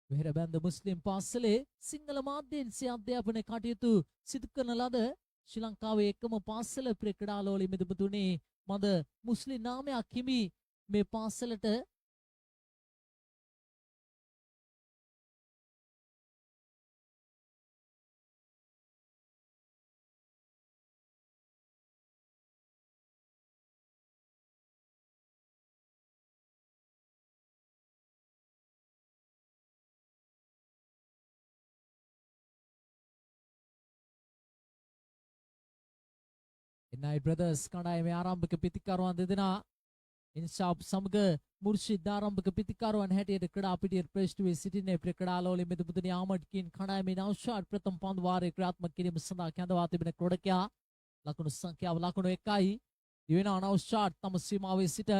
වෙහෙරබැන්ද මුස්ලිම් පාසලේ සිංහල මාධ්‍යංශයේ අධ්‍යාපන කටයුතු සිදු කරන ලද ශ්‍රී ලංකාවේ එකම පාසල ප්‍රිය ක්‍රීඩාලෝලී මිදුමුතුනි, මද මුස්ලිම් නාමයක් හිමි මේ පාසලට. නයි බ්‍රදර්ස් කණ්ඩායමේ ආරම්භක පිතිකරුවන් දෙදෙනා ඉන්සාෆ් සමග මුර්ෂිද් ආරම්භක පිතිකරුවන් හැටියට ක්‍රීඩා පිටියට ප්‍රවිෂ්ඨ වී සිටින්නේ. ප්‍රිය ක්‍රීඩාලෝලී මිදුමුතුනි, ආමඩ් කින් කණ්ඩායමේ නව්ෂාඩ් ප්‍රථම පන්දු වාරයේ ක්‍රියාත්මක කිරීම සඳහා කැඳවා තිබෙන ක්‍රොඩකයා. ලකුණු සංඛ්‍යාව ලකුණු 1යි. දිවෙනවා නව්ෂාඩ් තම සීමාවේ සිට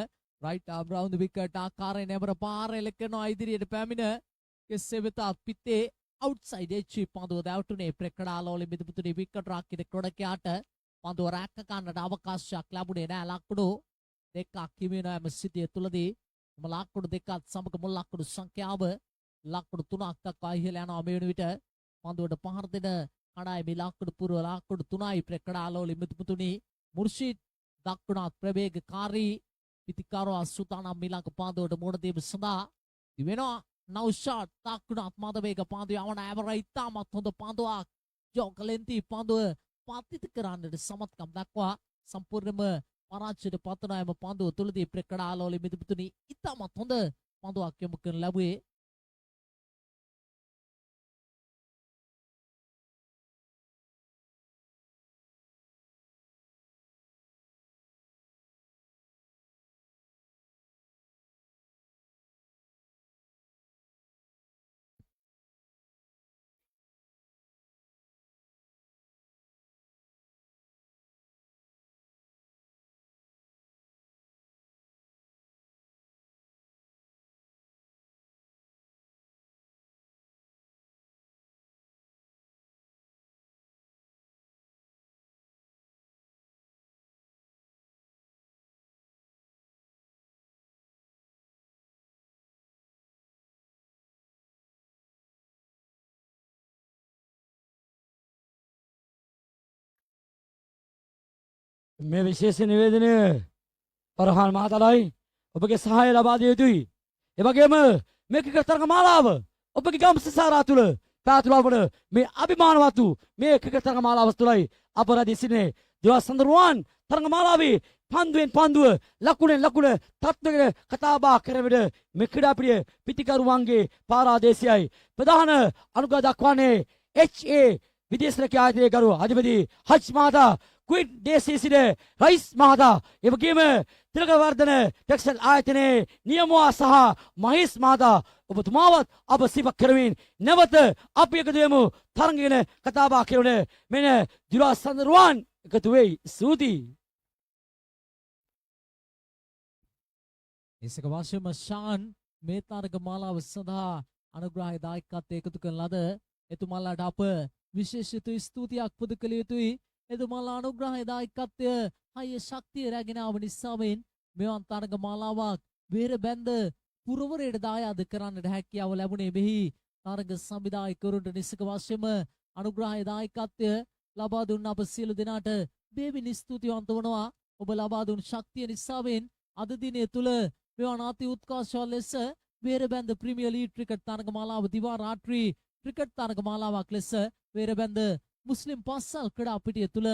රයිට් ආර්ම් රවුන්ඩ් විකට් ආකාරයෙන් නැමර පාර එල කරනවා ඉදිරියට පැමිණ. කෙසේ වෙතත් පිත්තේ අවුට්සයිඩ් එජ් පන්දුව දැවටුනේ. ප්‍රිය ක්‍රීඩාලෝලී මිදුමුතුනි, විකට් රාක්කින ක්‍රොඩකයාට පන්දුව රැක ගන්නට අවකාශයක් ලැබුණේ නෑ. ලකුණු 2ක් හිමි වෙනවා එම සිටිය තුලදී. එම ලකුණු 2ත් සමග මුල් ලකුණු සංඛ්‍යාව ලකුණු 3ක් දක්වා ඉහළ යනවා මේ වෙන විට. පන්දුවට පහර දෙන කණ්ඩායමේ ලකුණු පුරව ලකුණු 3යි. ප්‍රිය ක්‍රීඩාලෝලී මිදුමුතුනි, මුර්ෂිද් දක්වන ප්‍රවේගකාරී පිතිකරුවා සුතානම් මීළඟ පන්දුවට මුහුණ දීම සඳහා දිවෙනවා. නව්ෂාඩ් දක්වන මදවේග පන්දු යවන ඇවර ඉතාමත් හොඳ පන්දුවක්. ජෝකලෙන්ති පන්දුව පතිත කරන්නට සමත්කම් දක්වා සම්පූර්ණයෙන්ම පරාජයට පත්වන එම පන්දුව තුලදී. ප්‍රිය ක්‍රීඩාලෝලී මිදුමුතුනි, ඉතාමත් හොඳ පන්දුවක් යොමු කරන ලැබුවේ. මේ විශේෂ නිවේදනය පරහාන් මහතාලයි ඔබගේ සහාය ලබා දිය යුතුයි. ඒ වගේම මේ ක්‍රිකට් තරඟ මාලාව ඔබගේ ගම් සිසාරා තුළ පැවැත්වුණා වන මේ අභිමානවත් වූ මේ ක්‍රිකට් තරඟ මාලාව තුළයි අප රැඳී සිටින්නේ. දිවා සඳරුවන් තරඟ මාලාවේ පන්දුවෙන් පන්දුව, ලකුණෙන් ලකුණ තත්ත්වගෙන කතා බහ කරන විට මේ ක්‍රීඩා ප්‍රිය පිතිකරුවන්ගේ පාරාදේශයයි. ප්‍රධාන අනුග්‍රහ දක්වන්නේ HA විදේශ රැකියා ආයතනයේ ගරු අධිපති හජ් මහතා, ක්වින් දේශයේ සිට රයිස් මහතා, ඒ වගේම තිලකවර්ධන ටෙක්ස්ටයිල් ආයතනයේ නියමුවා සහ මහේෂ් මහතා ඔබතුමාවත් අප සිපක් කරමින් නැවත අපි එකතු වෙමු තරඟ ගැන කතා බහ කරන මෙන්න දුරා සඳරුවන් එකතු වෙයි. ස්තුතියි. ඒසක වශයෙන්ම ශාන් මේ තරග මාලාව සඳහා අනුග්‍රහය දායකත්වය එකතු කරන ලද එතුමාලාට අප විශේෂිත ස්තුතියක් පුද කළ යුතුයි. එතුමාලා අනුග්‍රහය දායකත්වය හය ශක්තිය රැගෙන ආව නිසාවෙන් මෙවන් තරග මාලාවක් වේරබැන්ද පුරවරයට දායාද කරන්නට හැකියාව ලැබුණේ. මෙහි තරග සංවිධායකවරුන්ට නිසක වශයෙන්ම අනුග්‍රහය දායකත්වය ලබා දුන්න අප සියලු දෙනාට බෙහෙවින් ස්තුතිවන්ත වනවා. ඔබ ලබා දුන් ශක්තිය නිසාවෙන් අද දිනය තුල මෙවන් අති උත්කර්ෂවත් ලෙස වේරබැන්ද ප්‍රීමියර් ලීග් ක්‍රිකට් තරග මාලාව දිවා රාත්‍රී ක්‍රිකට් තරග මාලාවක් ලෙස වේරබැන්ද මුස්ලිම් පස්සල් ක්‍රීඩා පිටිය තුල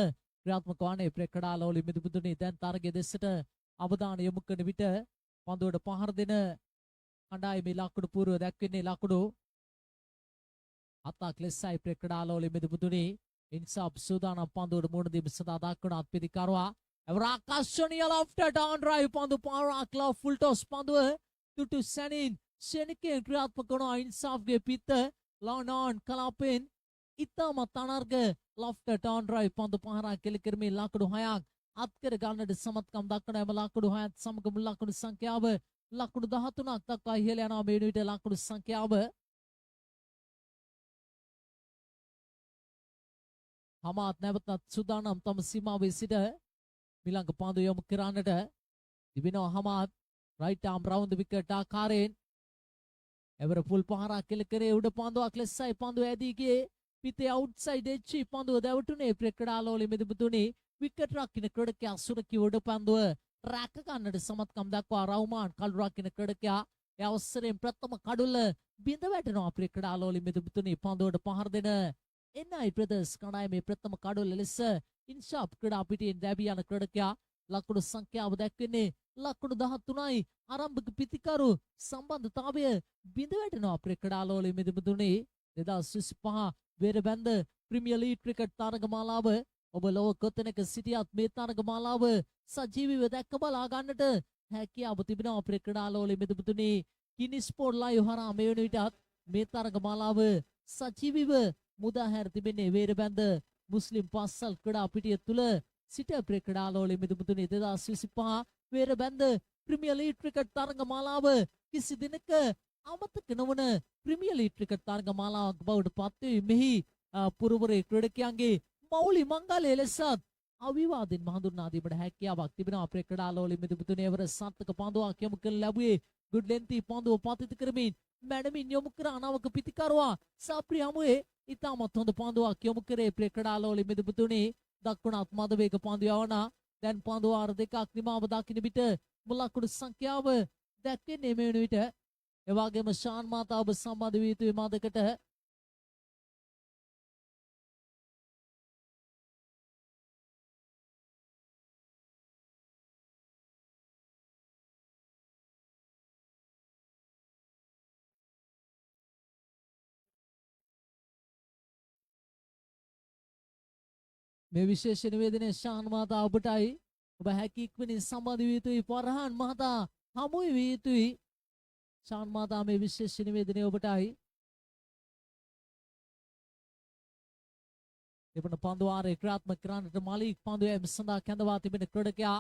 ක්‍රියාත්මක වන්නේ. ප්‍රේ ක්‍රීඩාලෝලී මිදුමුදුනි, දැන් තරගයේ දෙසට අවධානය යොමු කරන විට පන්දුවට පහර දෙන කණ්ඩායමේ ලකුණු පූර්ව දැක්වෙන්නේ ලකුණු 7ක් ලෙසයි. ප්‍රේ ක්‍රීඩාලෝලී මිදුමුදුනි, ඉන්සාෆ් සූදානම් පන්දුවට මුහුණ දීම සඳහා දක්වන අත්පිතිකරුවා එවර ආකර්ෂණීය ලොෆ්ටඩ් ඔන් ඩ්‍රයිව් පන්දු පාරක් ලව් ෆුල් ටොස් පන්දුව තුටු සැනින් ක්ෂණිකයෙන් ක්‍රියාත්මක වන ඉන්සාෆ්ගේ පිත්ත ලොන් ඔන් කලාපෙන් ඉතාමත් අනර්ග ලොෆ්ටඩ් ඔන් ඩ්‍රයිව් පන්දු පහරක් කෙලි කරමින් ලකුණු 6ක් අත්කර ගන්නට සමත්කම් දක්වන එම ලකුණු 6ත් සමග මුල් ලකුණු සංඛ්‍යාව ලකුණු 13ක් දක්වා ඉහළ යනවා. මේ විට ලකුණු සංඛ්‍යාව හමාත් නැවතත් සූදානම් තම සීමාවේ සිට මීළඟ පන්දු යොමු කරන්නට තිබෙනවා. හමාත් රයිට් ආම් රවුන්ඩ් විකට් ආකාරයෙන් එවර පුල් පහරක් එල කරේ උඩ පන්දුවක් ලෙසයි පන්දුව ඇදී ගියේ. පිටේ අවුට්සයිඩ් එජ් පන්දුව දැවටුනේ ප්‍රකඩාලෝලි මෙදුබුතුනි. විකට් රකින්න ක්‍රීඩකයා සුරකී උඩ පන්දුව රැක ගන්නට සමත්කම් දක්වා රවුමාන් කළු රකින්න ක්‍රීඩකයා ඒ අවසරයෙන් ප්‍රථම කඩුල්ල බිඳ වැටෙනවා ප්‍රකඩාලෝලි මෙදුබුතුනි. පන්දුවට පහර දෙන එන්අයි බ්‍රදර්ස් කණ්ඩායමේ ප්‍රථම කඩුල්ල ලෙස ඉන්ෂාප් ක්‍රීඩා පිටියෙන් දැවී යන ක්‍රීඩකයා ලකුණු සංඛ්‍යාව දැක්වෙන්නේ ලකුණු 13යි. ආරම්භක පිතිකරු සම්බන්ධතාවය බිඳ වැටෙනවා ප්‍රකඩාලෝලි මෙදුබුතුනි. 2025 වේරබැන්ද ප්‍රීමියර් ලීග් ක්‍රිකට් තරග මාලාව ඔබ ලොව කොතැනක සිටියත් මේ තරග මාලාව සජීවීව දැක බලා ගන්නට හැකියාව තිබෙනවා ප්‍රකඩාලෝලි මෙදුබුතුනි. කිනි ස්පෝර්ට් ලයිව් හරහා මේ වන විටත් මේ තරග මාලාව සජීවීව මුදා හැර තිබෙන්නේ වේරබැන්ද මුස්ලිම් පස්සල් ක්‍රීඩා පිටිය තුල සිට ප්‍රකඩාලෝලි මෙදුබුතුනි. 2025 වේරබැන්ද ප්‍රීමියර් ලීග් ක්‍රිකට් තරග මාලාව කිසි දිනක අමතක නොවන ප්‍රීමියර් ලීග් ක්‍රිකට් තරග මාලාවක් බවට පත් වී මෙහි පුරවරේ ක්‍රීඩකයන්ගේ මෞලි මංගලය ලෙසත් අවිවාදයෙන් හඳුන්වා දීමට හැකියාවක් තිබෙනවා ප්‍රකඩාලෝලි මෙදුබුතුනි. එවර සාර්ථක පන්දුවක් යොමු කරන ලැබුවේ ගුඩ් ලෙන්ති පන්දුව පතිත කරමින් මැඩමින් යොමු කර අනාවක පිතිකරුවා සාප්‍රි හමුවේ ඉතාමත් හොඳ පන්දුවක් යොමු කරේ ප්‍රකඩාලෝලි මෙදුබුතුනි. දක්වනත් මද වේග පන්දු යවනා. දැන් පන්දු වාර දෙකක් නිමාව දකින විට ලකුණු සංඛ්‍යාව දැක්වෙන්නේ මේ වන විට. එවාගේම ශාන් මාතා ඔබ සම්බන්ධ විය යුතුයි මදකට. මේ විශේෂ නිවේදනය ශාන් මහතා ඔබටයි. ඔබ හැකි ඉක්මනින් සම්බන්ධ විය යුතුයි. ෆර්හාන් මහතා හමු විය යුතුයි. ශාන් මහතා මේ විශේෂ නිවේදනය ඔබටයි. දෙවන පන්දු වාරයේ ක්‍රියාත්මක කරන්නට මලික් පන්දු යෑම සඳහා කැඳවා තිබෙන ක්‍රීඩකයා.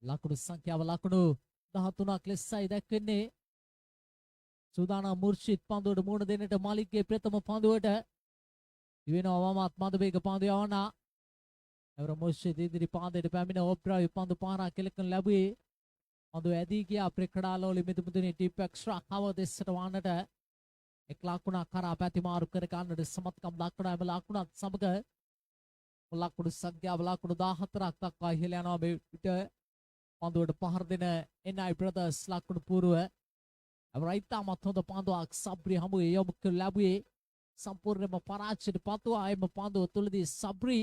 ලකුණු සංඛ්‍යාව ලකුණු 13ක් ලෙසයි දැක්වෙන්නේ. සූදානම් මුර්ෂිද් පන්දුවට මුහුණ දෙන්නට මලික්ගේ ප්‍රථම පන්දුවට දිවෙනවා වමත් මද වේග පන්දු යවනා. එවර මුර්ෂිද් ඉදිරි පාදයට පැමිණ ඕප්‍රාවි පන්දු පාරක් එලකන ලැබුවේ. පන්දු ඇදී ගියා ප්‍රකඩාලෝලි මෙදුමුදුනේ ඩීප් එක්ස්ට්‍රා කවර් දෙස්සට වන්නට එක් ලකුණක් කරා පැතිමාරු කර ගන්නට සමත්කම් දක්වන එම ලකුණත් සමග ලකුණු සංඛ්‍යාව ලකුණු 14ක් දක්වා ඉහළ යනවා. මේ විට පන්දුවට පහර දෙන එන්අයි බ්‍රදර්ස් ලකුණු පූර්ව ඉතාමත් හොඳ පන්දුවක් සබ්‍රි හමුවේ යොමු කර ලැබුවේ. සම්පූර්ණයෙන්ම පරාජයට පත්වුවා. එම පන්දුව තුළදී සබ්‍රි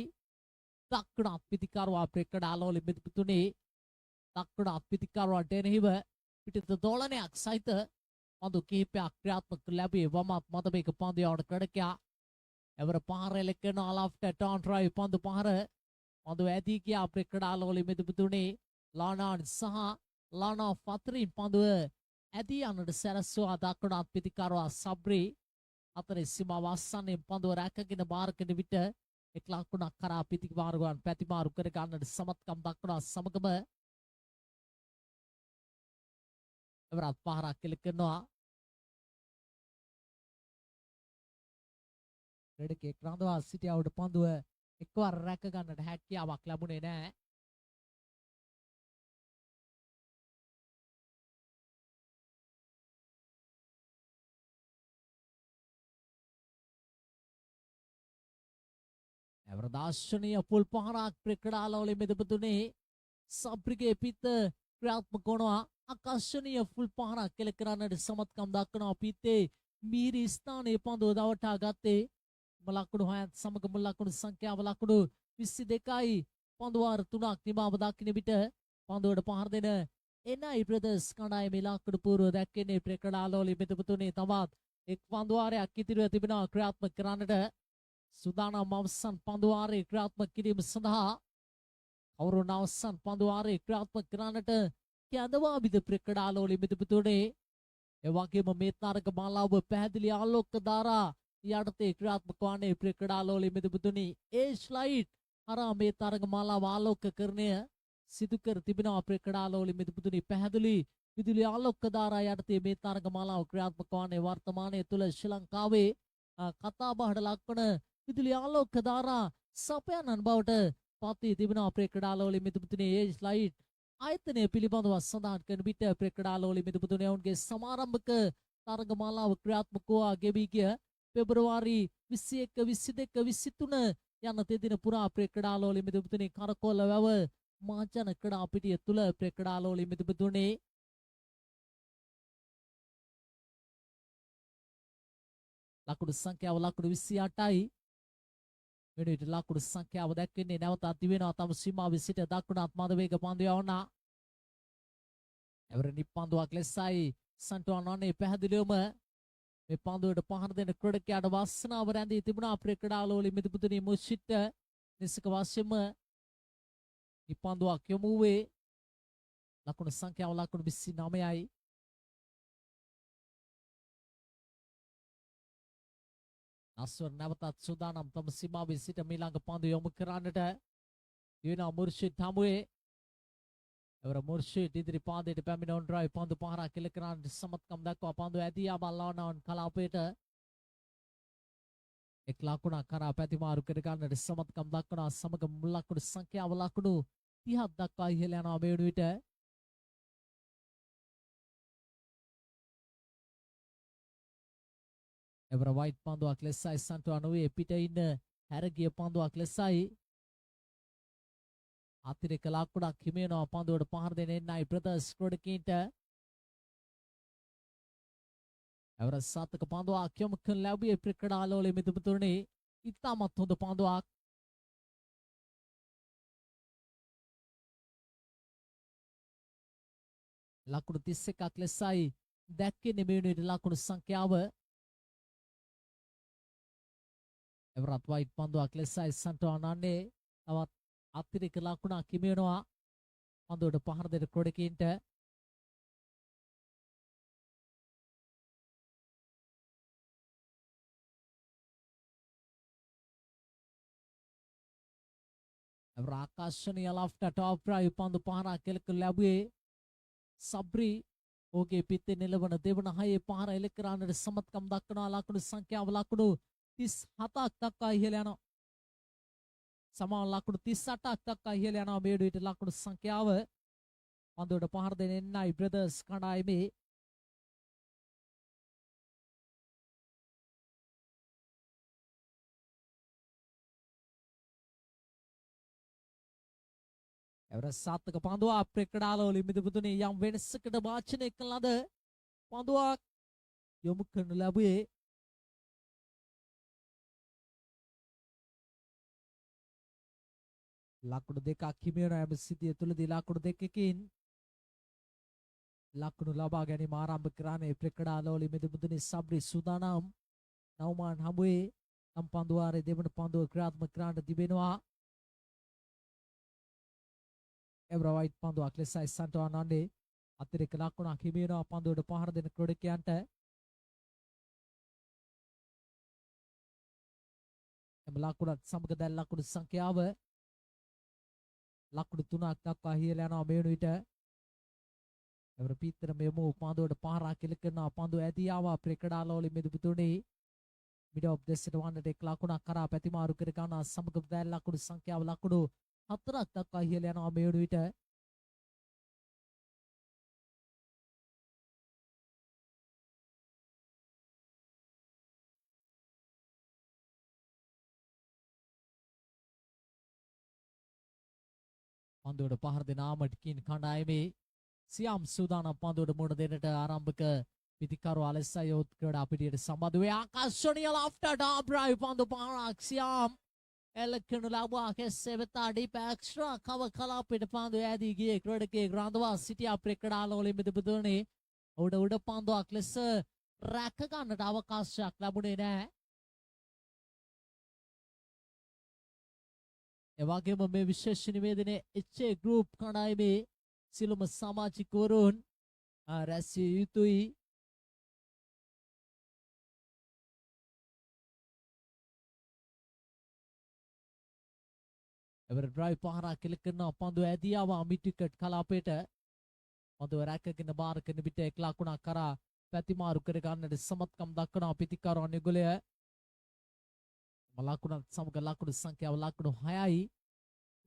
දක්වන පිතිකරුවා ප්‍රකඩාලෝලි මෙදුමුතුනේ දක්වන පිතිකරුවා ඩෙනහිව පිටිත දෝලනයක් සහිත පන්දු කිහිපයක් ක්‍රියාත්මක කර ලැබුවේ. වමත් මද මේක පන්දු යවන ක්‍රීඩකයා එවර පහර එලකන ආලෆ්ට ටර්න් ඩ්‍රයිව් පන්දු පහර පන්දු ඇදී ගියා ප්‍රකඩාලෝලි මෙදුමුතුනේ. ලානාන් සහ ලානා ෆත්‍රින් පන්දුව ඇදී යන්නට සැරසුවා දක්වන පිතිකරුවා සබ්‍රි අතරේ සීමාව ආසන්නයෙන් පන්දුව රැකගෙන බාර කරන විට එක් ලකුණක් කරා පිතිමාරුවන් පැතිමාරු කර ගන්නට සමත්කම් දක්වනවා සමගම එවරත් පහරක් එල්ල කරනවා. ක්‍රීඩකයෙක් රඳවා සිටියාවට පන්දුව එක්වර රැක ගන්නට හැකියාවක් ලැබුණේ නෑ. එවර දාර්ශනීය පුල් පහරක් ප්‍රකඩාලවල මෙදපතුනේ සබ්‍රිගේ පිත ක්‍රියාත්මක වනවා. ආකර්ෂණීය ෆුල් පහරක් එල කරන්නට සමත්කම් දක්වනවා. පිත්තේ මීරි ස්ථානයේ පන්දුව දවටා ගත්තේ. ලකුණු හයත් සමග මුල් ලකුණු සංඛ්‍යාව ලකුණු 22යි. පන්දු වාර තුනක් නිමාව දකින විට පන්දුවට පහර දෙන එන්අයි බ්‍රදර්ස් කණ්ඩායමේ ලකුණු පූර්ව දැක්වෙන්නේ ප්‍රකඩාලෝලි මෙදපතුනේ. තවත් එක් පන්දු වාරයක් ඉතිරිව තිබෙනවා ක්‍රියාත්මක කරන්නට. සූදානම් අවසන් පන්දු වාරයේ ක්‍රියාත්මක කිරීම සඳහා කවුරුන් අවසන් පන්දු වාරයේ ක්‍රියාත්මක කරන්නට කැඳවා විද ප්‍රකඩාලෝලි මෙදපතුනේ. ඒ වගේම මේ තරග මාලාව පැහැදිලි ආලෝක ධාරා යටතේ ක්‍රියාත්මක වන්නේ ප්‍රකඩාලෝලි මෙදපතුනි. ඒ ස්ලයිඩ් හරහා මේ තරග මාලාව ආලෝකකරණය සිදු කර තිබෙනවා ප්‍රකඩාලෝලි මෙදපතුනි. පැහැදිලි විදුලි ආලෝක ධාරා යටතේ මේ තරග මාලාව ක්‍රියාත්මක වන්නේ වර්තමානයේ තුල ශ්‍රී ලංකාවේ කතා බහට ලක්වන විදුලි ආලෝක ධාරා සපයනන් බවට පත් වී තිබෙනවා ප්‍රකඩාලෝලි මෙදපතුනි. ඒ ස්ලයිඩ් ආයතනය පිළිබඳව සඳහන් කරන විට ක්‍රීඩාලෝලී මිතුතුනි ඔවුන්ගේ සමාරම්භක තරග මාලාව ක්‍රියාත්මක වූ ගෙවී ගිය පෙබරවාරි 21 22 23 යන තෙදින පුරා ක්‍රීඩාලෝලී මිතුතුනි කරකොල වැව මහජන ක්‍රීඩා පිටිය තුල ක්‍රීඩාලෝලී මිතුතුනි ලකුණු සංඛ්‍යාව ලකුණු 28යි. වෙන විට ලකුණු සංඛ්‍යාව දැක්වෙන්නේ නැවතත් දිවෙනවා තම සීමාවේ සිට දකුණත් මද වේග පන්දු යවනා. එවර නිප්පන්දුවක් ලෙසයි සන්ටුවන් වන්නේ. පැහැදිලිවම මේ පන්දුවට පහර දෙන ක්‍රීඩකයාට වාසනාව රැඳී තිබුණා. අපේ ක්‍රීඩාලෝලී මිතුතුනි මුෂිට නිසක වශයෙන්ම නිප්පන්දුවක් යොමු වූයේ. ලකුණු සංඛ්‍යාව ලකුණු 29යි. නස්වර් නැවතත් සූදානම් තම සීමාවේ සිට මීළඟ පන්දු යොමු කරන්නට දිවෙනවා මුර්ෂිද් හමුවේ. එවර මුර්ෂිද් ඉදිරි පාදයට පැමිණ ඔන් ඩ්‍රයිව් පන්දු පහරක් එල්ල කරන්නට සමත්කම් දක්වා පන්දු ඇදී ආවා ලවනවන් කලාපයට. එක් ලකුණක් කරා පැතිමාරු කර ගන්නට සමත්කම් දක්වනවා. සමග ලකුණු සංඛ්‍යාව ලකුණු 30ක් දක්වා ඉහළ යනවා මේ වන විට. එවර වයිට් පන්දුවක් ලෙසයි සන්ටු අනුවේ පිට ඉන්න හැරගිය පන්දුවක් ලෙසයි අතිරේක ලකුණක් හිමි වෙනවා. පන්දුවට පහර දෙන එන්නයි බ්‍රදර්ස් ක්‍රීඩකයින්ට. එවර සාර්ථක පන්දුවක් යොමු කරන ලැබුවේ ක්‍රීඩාලෝලී මිතුතුනි. ඉතාමත් හොඳ පන්දුවක්. ලකුණු 31ක් ලෙසයි දැක්කේ මේ වෙනුවට ලකුණු සංඛ්‍යාව. එවරත් වයිට් පන්දුවක් ලෙසයි සන්ටෝන් අන්නේ. තවත් අතිරේක ලකුණක් හිමි වෙනවා පන්දුවට පහර දෙන ක්‍රීඩකයින්ට. එවර ආකර්ෂණීය ලෆ්ට ටොප් ඩ්‍රයිව් පන්දු පහරක් එලක ලැබුවේ සබ්‍රි. ඔහුගේ පිත්තේ නිලවන දෙවන හයේ පහර එල කරන්නට සමත්කම් දක්වනවා. ලකුණු සංඛ්‍යාව ලකුණු 37ක් දක්වා ඉහළ යනවා. සමාන ලකුණු 38ක් දක්වා ඉහළ යනවා මේ විදිහට ලකුණු සංඛ්‍යාව. පන්දුවට පහර දෙන එන්නයි බ්‍රදර්ස් කණ්ඩායමේ. එවර සාර්ථක පන්දුවක් ක්‍රීඩාලෝලී මිතුතුනි යම් වෙනසකට වාචනය කළ ලද පන්දුවක් යොමු කරනු ලැබුවේ. ලකුණු දෙකක් හිමි වෙන හැම සිද්ධිය තුළදී ලකුණු දෙකකින් ලකුණු ලබා ගැනීම ආරම්භ කරන්නේ ක්‍රීඩාලෝලී මිතුතුනි සබ්රි සූදානම්. නවමාන් හමුවේ තම පන්දු වාරයේ දෙවන පන්දුව ක්‍රියාත්මක කරන්නට තිබෙනවා. එවර වයිට් පන්දුවක් ලෙසයි සන්ටෝන් අන්නේ. අතිරේක ලකුණක් හිමි වෙනවා පන්දුවට පහර දෙන ක්‍රීඩකයන්ට. එම ලකුණත් සමග දැන් ලකුණු සංඛ්‍යාව ලකුණු 3ක් දක්වා ඉහළ යනවා මේ වන විට. එවර පීතර මෙමු පන්දුවට පහරක් එල්ල කරනවා. පන්දුව ඇදී ආවා ක්‍රීඩාලෝලී මිතුතුනි. මිඩ් ඔෆ් දෙසට වන්නට එක් ලකුණක් කරා පැතිමාරු කර ගන්නවා. සමග දැන් ලකුණු සංඛ්‍යාව ලකුණු 4ක් දක්වා ඉහළ යනවා මේ වන විට. පන්දුවට පහර දෙන ආමඩ් කින් කණ්ඩායමේ සියම් සූදානම් පන්දුවට මුහුණ දෙන්නට ආරම්භක පිතිකරුවා ලෙසයි ඔහුත් ක්‍රීඩා පිටියට සම්බන්ධ වේ. ආකර්ෂණීය ලෆ්ට ටොප් ඩ්‍රයිව් පන්දු පහරක් සියම් එල්ල කරනු ලැබුවා. කෙසේ වෙතත් ඩීප් එක්ස්ට්‍රා කවර් කලාපයට පන්දු ඈදී ගියේ ක්‍රීඩකයෙක් රඳවා සිටියා අපේ ක්‍රීඩාලෝලී මිතුතුනි. ඔහුට උඩ පන්දුවක් ලෙස රැක ගන්නට අවකාශයක් ලැබුණේ නෑ. එවැගේම මේ විශේෂ නිවේදනයේ HA group කණ්ඩායමේ සියලුම සමාජිකවරුන් රැස්විය යුතුයි. එවර ඩ්‍රයිව් පහරක් එල්ල කරනවා. පන්දුව ඇදී ආවා මිඩ් විකට් කලාපයට. පන්දුව රැකගෙන බාර කරන විට එක් ලකුණක් කරා පැතිමාරු කර ගන්නට සමත්කම් දක්වනවා පිතිකරුවන් යුගලය. ලකුණත් සමග ලකුණු සංඛ්‍යාව ලකුණු 6යි.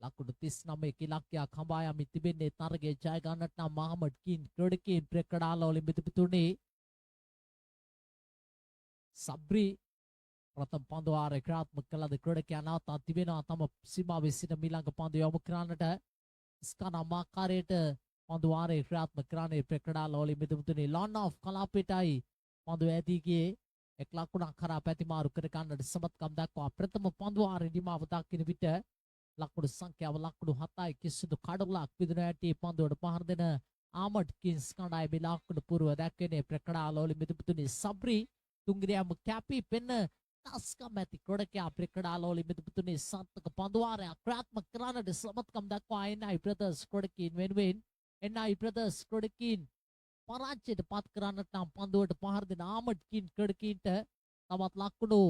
ලකුණු 39 ඉලක්කයක් හඹා යමින් තිබෙන්නේ තරගයේ ජය ගන්නට නම් මහමඩ් කින් ක්‍රීඩකයින් ප්‍රකඩාලවලින් මිතුපිතුනේ. සබ්‍රි ප්‍රථම පන්දු වාරය ක්‍රියාත්මක කළද ක්‍රීඩකයා නවතා තිබෙනවා තම සීමාවේ සිට මීළඟ පන්දු යොමු කරන්නට. ස්කනා ආකාරයට පන්දු වාරය ක්‍රියාත්මක කරන්නේ ප්‍රකඩාලවලින් මිතුපිතුනේ. ලොන් ඔෆ් කලාපයටයි පන්දු ඇදී ගියේ. එක් ලකුණක් කරා පැතිමාරු කර ගන්නට සමත්කම් දක්වා ප්‍රථම පන්දු වාරය නිමාව දකින විට ලකුණු සංඛ්‍යාව ලකුණු 7යි. කිසිදු කඩුලක් විදුන ඇටි පන්දුවට පහර දෙන ආමඩ් කින්ස් කණ්ඩායමේ ලකුණු පුරව දැක්වෙන්නේ ප්‍රකඩාලවලින් මිතුපිතුනේ. සබ්‍රි තුන්ගිරියම කැපී පෙන්න දස්කම් ඇති ක්‍රීඩකයා ප්‍රකඩාලවලින් මිතුපිතුනේ. සාර්ථක පන්දු වාරයක් ක්‍රියාත්මක කරන්නට සමත්කම් දක්වා එන්අයි බ්‍රදර්ස් ක්‍රීඩකයින් වෙනුවෙන් එන්අයි බ්‍රදර්ස් ක්‍රීඩකයින් පරාජයට පත් කරන්නට නම් පන්දුවට පහර දෙන ආමඩ් කින් ක්‍රීඩකයින්ට තවත් ලකුණු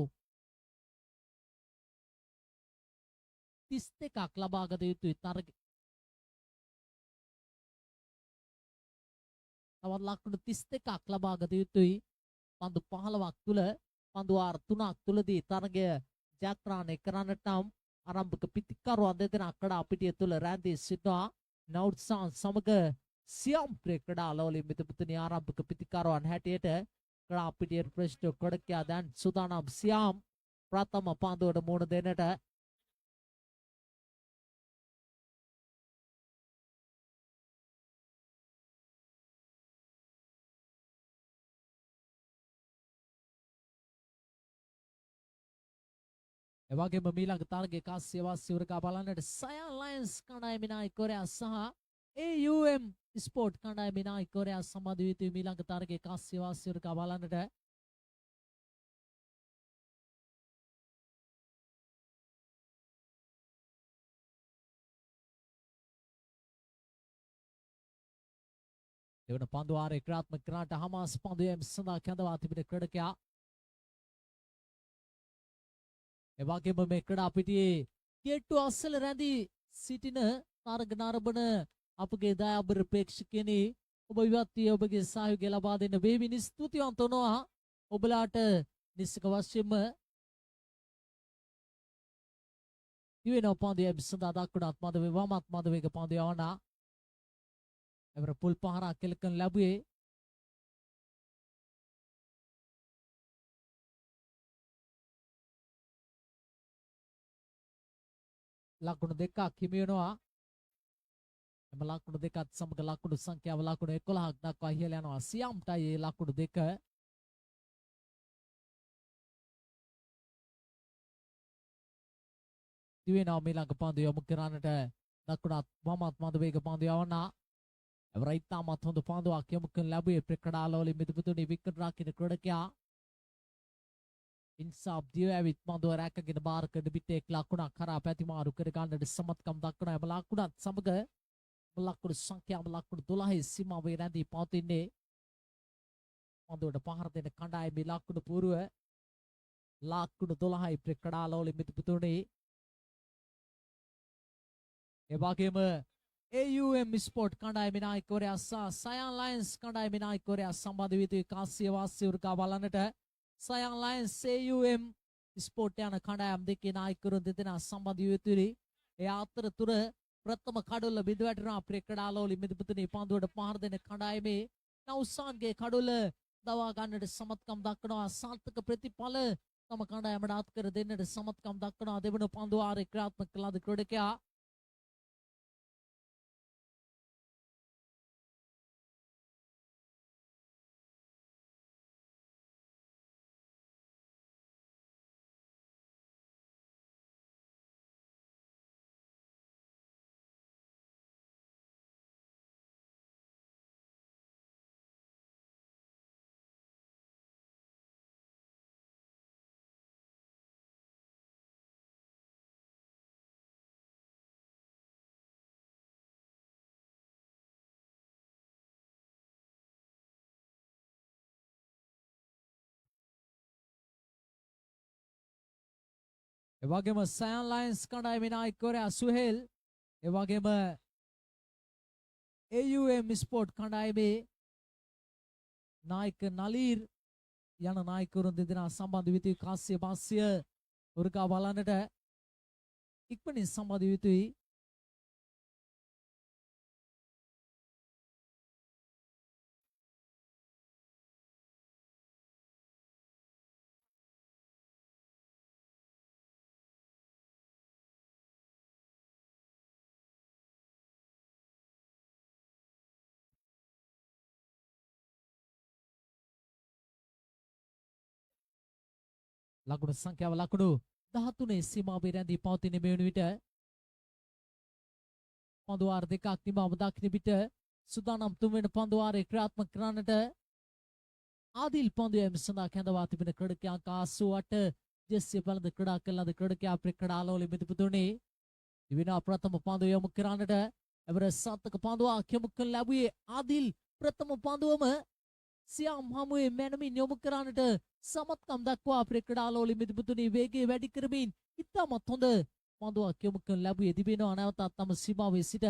32ක් ලබාගත යුතුයි. තරග තවත් ලකුණු 32ක් ලබාගත යුතුයි. පන්දු 15ක් තුල පන්දු වාර 3ක් තුලදී තරගය ජයග්‍රහණය කරන්නට නම් ආරම්භක පිතිකරුවන් දෙදෙනා කඩා පිටිය තුල රැඳී සිටනවා. නවුට්සාන් සමග සියම් ක්‍රීඩාලවලින් මිතුපිතුනි ආරම්භක පිතිකරුවන් හැටියට කඩා පිටියට ප්‍රශ්න ක්‍රීඩකයා දැන් සූදානම් සියම් ප්‍රථම පන්දුවට මුහුණ දෙන්නට. එවැගේම මීළඟ තරගයේ කාසිය වාසිය උරගා බලන්නට සයන් ලයන්ස් කණ්ඩායමේ නායකවරයා සහ AUM sport කණ්ඩායමේ නායකවරයා සම්බන්ධ වී යුතුයි මීළඟ තරගයේ කාසිය වාසිය උරගා බලන්නට. දෙවන පන්දු වාරයේ ක්‍රියාත්මක කරන්නට හමාස් පන්දු යෑම සඳහා කැඳවා තිබෙන ක්‍රීඩකයා. එවැගේම මේ ක්‍රීඩා පිටියේ ගේට්ටු අස්සල රැඳී සිටින තරග නරඹන අපගේ දයාබර ප්‍රේක්ෂකයනි, ඔබ විවත් වී ඔබගේ සහයෝගය ලබා දෙන්න බෙහෙවින් ස්තුතිවන්ත වනවා. ඔබලාට නිස්සක වශයෙන්ම දිවෙන පන්දු යෑම සඳහා දක්වනත් මද වේ වමත් මද වේග පන්දු යවනා. එවර පුල් පහරක් කෙල කරන ලැබුවේ ලකුණු දෙකක් හිමි වෙනවා. එම ලකුණු දෙකත් සමග ලකුණු සංඛ්‍යාව ලකුණු 11ක් දක්වා ඉහළ යනවා. සියම්ටයි ඒ ලකුණු දෙක. දිවෙනවා මීළඟ පන්දු යොමු කරන්නට දකුණත් වමත් මද වේග පන්දු යවනා. එවර ඉතාමත් හොඳ පන්දුවක් යොමු කරන ලැබුවේ ප්‍රකඩාලවලින් මිදුපුතුනි වික්‍රම රකින්න ක්‍රීඩකයා. ඉන්සාප් දිව ඇවිත් පන්දුව රැකගෙන බාර කරන විට එක් ලකුණක් කරා පැතිමාරු කර ගන්නට සමත්කම් දක්වන එම ලකුණත් සමග ලකුණු සංඛ්‍යාව ලකුණු 12 සීමාවේ රැඳී පවතින්නේ. පන්දුවට පහර දෙන කණ්ඩායමේ ලකුණු පුරුව ලකුණු 12යි ප්‍රකඩාලවලින් මිදුපුතුනි. ඒ වගේම AUM sport කණ්ඩායමේ නායකවරයා සහ සයන් ලයන්ස් කණ්ඩායමේ නායකවරයා සම්බන්ධ වී යුතුයි කාසිය වාසිය උරගා බලන්නට. සයන් ලයන්ස් AUM sport යන කණ්ඩායම් දෙකේ නායකවරුන් දෙදෙනා සම්බන්ධ විය යුතුයි. ඒ අතරතුර ප්‍රථම කඩොල්ල බිඳ වැටෙනවා ප්‍රකඩාලවලින් මිදුපුතුනි පන්දුවට පහර දෙන කණ්ඩායමේ නවුසාන්ගේ කඩොල්ල දවා ගන්නට සමත්කම් දක්වනවා. සාර්ථක ප්‍රතිඵල තම කණ්ඩායමට අත් කර දෙන්නට සමත්කම් දක්වනවා. දෙවන පන්දු වාරයේ ක්‍රියාත්මක කළාද ක්‍රීඩකයා. ඒ වගේම සයන් ලයන්ස් කණ්ඩායමේ නායකවරයා සුහෙල්, ඒ වගේම AUM sport කණ්ඩායමේ නායක නලීර් යන නායකවරුන් දෙදෙනා සම්බන්ධ විය යුතුයි කාසිය බාසිය උරගා බලන්නට ඉක්මනින් සම්බන්ධ විය යුතුයි. ලකුණු සංඛ්‍යාව ලකුණු 13 සීමාවේ රැඳී පවතින මේ වන විට පන්දු වාර දෙකක් නිමාව දකින විට සුදානම් තුන්වෙනි පන්දු වාරය ක්‍රියාත්මක කරන්නට ආදිල් පන්දු යෑම සඳහා කැඳවා තිබෙන ක්‍රීඩකයා අංක 88 ජෙස්සිය පැළඳ ක්‍රීඩා කළ ලද ක්‍රීඩකයා අපේ ක්‍රීඩාලෝලී මිතුපුතුනි. දිවිනා ප්‍රථම පන්දුව යොමු කරන්නට එවර සාර්ථක පන්දුවක් යොමු කරන ලැබුවේ ආදිල් ප්‍රථම පන්දුවම සියාම් හමුවේ මැනමින් යොමු කරන්නට සමත්කම් දක්වා අපේ ක්‍රීඩාලෝලී මිතුපුතුනි වේගය වැඩි කරමින් ඉතාමත් හොඳ පන්දුවක් යොමු කරන ලැබුවේ දිවිනා නැවතත් තම සීමාවේ සිට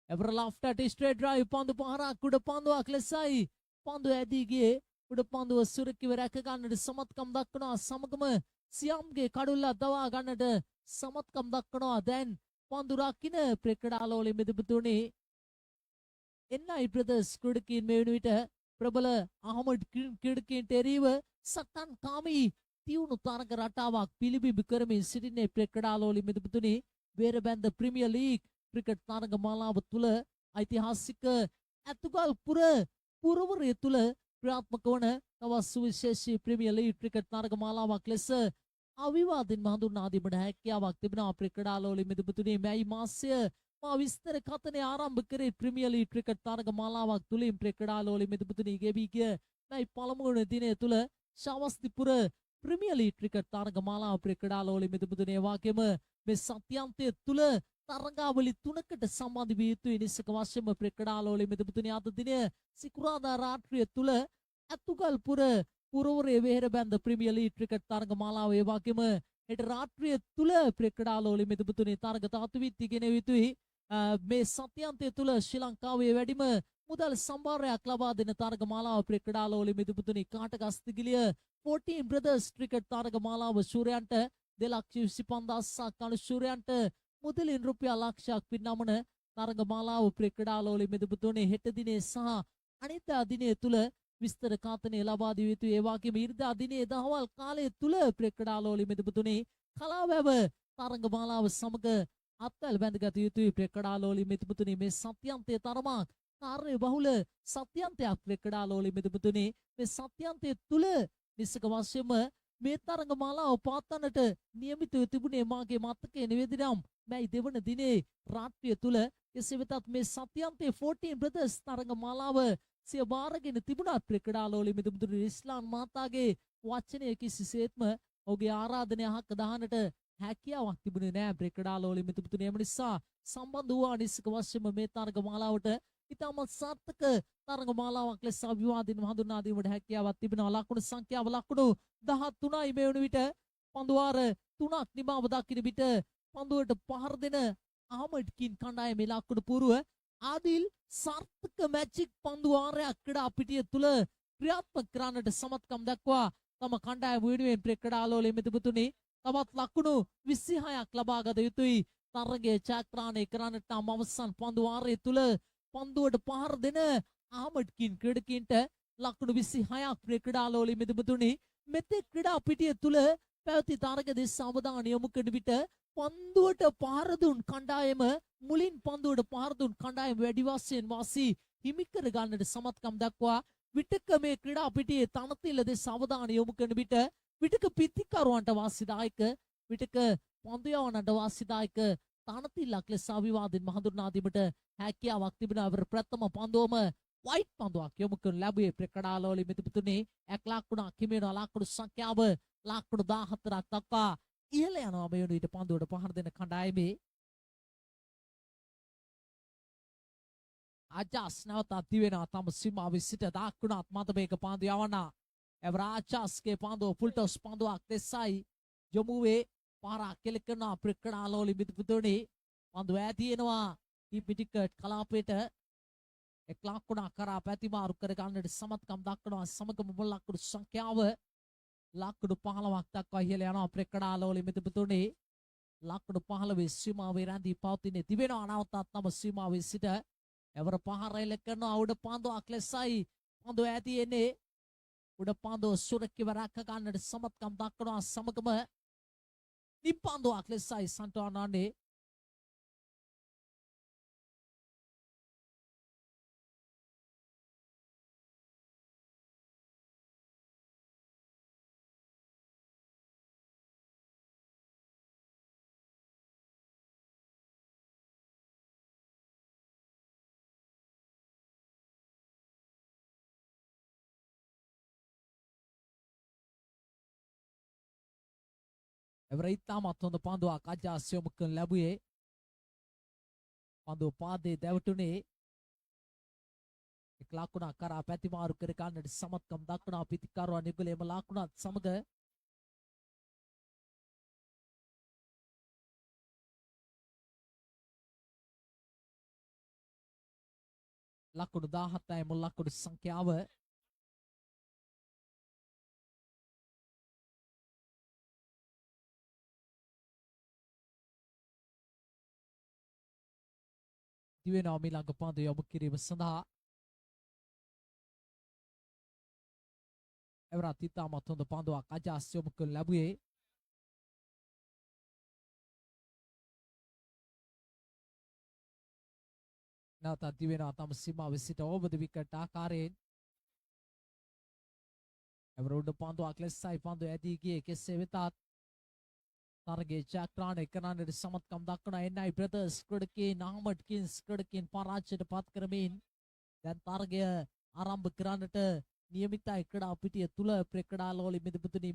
එවර ලෆ්ට් ස්ට්‍රේට් ඩ්‍රයිව් පන්දු පහරක් උඩ පන්දුවක් ලෙසයි පන්දුව ඇදී ගියේ. උඩ පන්දුව සුරකිව රැක ගන්නට සමත්කම් දක්වනවා. සමගම සියම්ගේ කඩුල්ල දවා ගන්නට සමත්කම් දක්වනවා. දැන් පන්දු රකින්න ක්‍රීඩාලෝලී මිතුපුතුනි එන්නයි බ්‍රදර්ස් ක්‍රීඩකයින් මේ වෙන විට ප්‍රබල අහමඩ් ක්‍රීඩකයින්ට එරීව සටන් කාමී තියුණු තරග රටාවක් පිළිබිඹු කරමින් සිටින්නේ ක්‍රීඩාලෝලී මිතුපුතුනි. වේරබැන්ද ප්‍රීමියර් ලීග් ක්‍රිකට් තරග මාලාව තුළ ඓතිහාසික ඇතුගල්පුර පුරවරය තුළ ක්‍රියාත්මක වන තවත් සුවිශේෂී ප්‍රීමියර් ලීග් ක්‍රිකට් තරග මාලාවක් ලෙස අවිවාදයෙන්ම හඳුන්වා දීමට හැකියාවක් තිබෙනවා අපේ ක්‍රීඩාලෝලී මිතුපුතුනි. මැයි මාසය මා විස්තර කථනය ආරම්භ කරේ ප්‍රීමියර් ලීග් ක්‍රිකට් තරග මාලාවක් තුලින් ක්‍රීඩාලෝලී මිතුපුතුනි ගෙවී ගිය මැයි පළමුවන දිනය තුළ ශවස්තිපුර ප්‍රීමියර් ලීග් ක්‍රිකට් තරග මාලාව ක්‍රීඩාලෝලී මිතුපුතුනි. ඒ වගේම මේ සත්‍යන්තය තුළ තරගාවලි තුනකට සම්බන්ධ විය යුතුයි. නිසක වශයෙන්ම ක්‍රීඩාලෝලී මිතුපුතුනි අද දිනය සිකුරාදා රාත්‍රිය තුළ ඇතුගල්පුර පුරවරයේ වෙහෙරබැන්ද ප්‍රීමියර් ලීග් ක්‍රිකට් තරග මාලාව ඒ වගේම හෙට රාත්‍රිය තුළ ක්‍රීඩාලෝලී මිතුපුතුනි තරග තාතු විත්ති ගෙන යුතුයි. මේ සත්‍යන්තය තුළ ශ්‍රී ලංකාවේ වැඩිම මුදල් සම්භාරයක් ලබා දෙන තරග මාලාව ක්‍රීඩාලෝලී මිතුපුතුනි කාටගස්තිගිලිය 14 බ්‍රදර්ස් ක්‍රිකට් තරග මාලාව ශූරයන්ට 2,25,000ක් අනුශූරයන්ට මුදලින් රුපියල් ලක්ෂයක් පිරිනමන තරග මාලාව ක්‍රීඩාලෝලී මිතුපුතුනි හෙට දිනේ සහ අනිද්දා දිනය තුළ විස්තර ඝාතනය ලබා දිය යුතුයි. ඒ වගේම ඉරිදා දිනේ දහවල් කාලය තුල ක්‍රීඩාලෝලී මිතුපුතුනි කලාවැව තරඟ මාලාව සමග අත්වැල් බැඳගත යුතුයි. ක්‍රීඩාලෝලී මිතුපුතුනි මේ සත්‍යන්තයේ තරමක් කාර්ය බහුල සත්‍යන්තයක් ක්‍රීඩාලෝලී මිතුපුතුනි මේ සත්‍යන්තය තුල නිසක වශයෙන්ම මේ තරඟ මාලාව පවත්වන්නට නියමිතව තිබුණේ මාගේ මතකයේ නිවේදනම් මැයි දෙවන දිනේ රාත්‍රිය තුල. එසේ වෙතත් මේ සත්‍යන්තයේ 14 බ්‍රදර්ස් තරඟ මාලාව සිය බාරගෙන තිබුණත් ක්‍රීඩාලෝලී මිතුපුතුනි ඉස්ලාම් මාතාගේ වචනය කිසිසේත්ම ඔහුගේ ආරාධනය අහක දාන්නට හැකියාවක් තිබුණේ නෑ ක්‍රීඩාලෝලී මිතුපුතුනි. එම නිසා සම්බන්ධ වූ නිසක වශයෙන්ම මේ තරඟ මාලාවට ඉතාමත් සාර්ථක තරඟ මාලාවක් ලෙස අභිවාදයෙන් හඳුන්වා දීමට හැකියාවක් තිබෙනවා. ලකුණු සංඛ්‍යාව ලකුණු 13යි මේ වන විට පන්දු වාර තුනක් නිමාව දකින විට පන්දුවට පහර දෙන අහමඩ් කින් කණ්ඩායමේ ලකුණු පුරුව ආදිල් සාර්ථක මැජික් පන්දු වාරයක් ක්‍රීඩා පිටිය තුල ක්‍රියාත්මක කරන්නට සමත්කම් දක්වා තම කණ්ඩායම වෙනුවෙන් ක්‍රීඩාලෝලී මිතුපුතුනි තවත් ලකුණු 26ක් ලබාගත යුතුයි. තරගයේ ජයග්‍රහණය කරන්නට නම් අවසන් පන්දු වාරය තුල පන්දුවට පහර දෙන අහමඩ් කින් ක්‍රීඩකයින්ට ලකුණු 26ක් ක්‍රීඩාලෝලී මිතුපුතුනි මෙතෙක් ක්‍රීඩා පිටිය තුල පැවති තරග දෙස අවධානය යොමු කරන විට පන්දුවට පහර දුන් කණ්ඩායම මුලින් පන්දුවට පහර දුන් කණ්ඩායම වැඩි වශයෙන් වාසි හිමි කර ගන්නට සමත්කම් දක්වා විටක මේ ක්‍රීඩා පිටියේ තනතිල්ල දෙස අවධානය යොමු කරන විට විටක පිතිකරුවන්ට වාසිදායක විටක පන්දු යවන්නන්ට වාසිදායක තනතිල්ලක් ලෙස අවිවාදයෙන් හඳුන්වා දීමට හැකියාවක් තිබෙනවා. අවර ප්‍රථම පන්දුවම වයිට් පන්දුවක් යොමු කරනු ලැබුවේ ක්‍රීඩාලෝලී මිතුපුතුනි එක් ලකුණක් හිමි වෙනවා. ලකුණු සංඛ්‍යාව ලකුණු 14ක් දක්වා ඉහළ යනවා මේ වන විට පන්දුවට පහර දෙන කණ්ඩායමේ. අජාස් නැවතත් දිවෙනවා තම සීමාවේ සිට දකුණත් මත මේක පන්දු යවන. එවර ආචාස්ගේ පන්දුව ෆුල් ටොස් පන්දුවක් දෙසයි යොමු වේ. පාරක් කෙල කරනවා ක්‍රීඩාලෝලී මිතුපුතුනි පන්දු ඈතී එනවා ටීපි ටිකට් කලාපයට. එක් ලකුණක් කරා පැතිමාරු කර ගන්නට සමත්කම් දක්වනවා. සමගම මුල් ලකුණු සංඛ්‍යාව ලකුණු 15ක් දක්වා ඉහළ යනවා ක්‍රීඩාලෝලී මිතුපුතුනි ලකුණු 15 සීමාවේ රැඳී පවතින්නේ තිබෙනවා. නැවතත් තම සීමාවේ සිට එවර පහර එල්ල කරනවා. උඩ පන්දුවක් ලෙසයි පන්දුව ඈතී එන්නේ. උඩ පන්දුව සුරකිව රැක ගන්නට සමත්කම් දක්වනවා. සමගම නිපන්දුවක් ලෙසයි සන්ටෝනන්නේ. එවර ඉතාමත් හොඳ පන්දුවක් අජාස් යොමු කරන ලැබුවේ. පන්දුව පාදයේ දැවටුනේ. එක් ලකුණක් කරා පැතිමාරු කර ගන්නට සමත්කම් දක්වන පිතිකරුවන් යුගලයේම ලකුණත් සමග ලකුණු 17යි මුල් ලකුණු සංඛ්‍යාව. දිවෙනවා මීළඟ පන්දු යොමු කිරීම සඳහා. එවරත් ඉතාමත් හොඳ පන්දුවක් අජාස් යොමු කරනු ලැබුවේ. නැවතත් දිවෙනවා තම සීමාවේ සිට ඕවර් ද විකට් ආකාරයෙන්. එවර උඩ පන්දුවක් ලෙසයි පන්දු ඇදී ගියේ. කෙසේ වෙතත් තරගයේ ජයග්‍රහණය කරන්නට සමත්කම් දක්වන NI Brothers ක්‍රීඩකයන් අහමඩ් කින්ස් ක්‍රීඩකයන් පරාජයට පත් කරමින් දැන් තරගය ආරම්භ කරන්නට නියමිතයි ක්‍රීඩා පිටිය තුල. ප්‍රේ ක්‍රීඩා ලෝලි මිදපුතුනි.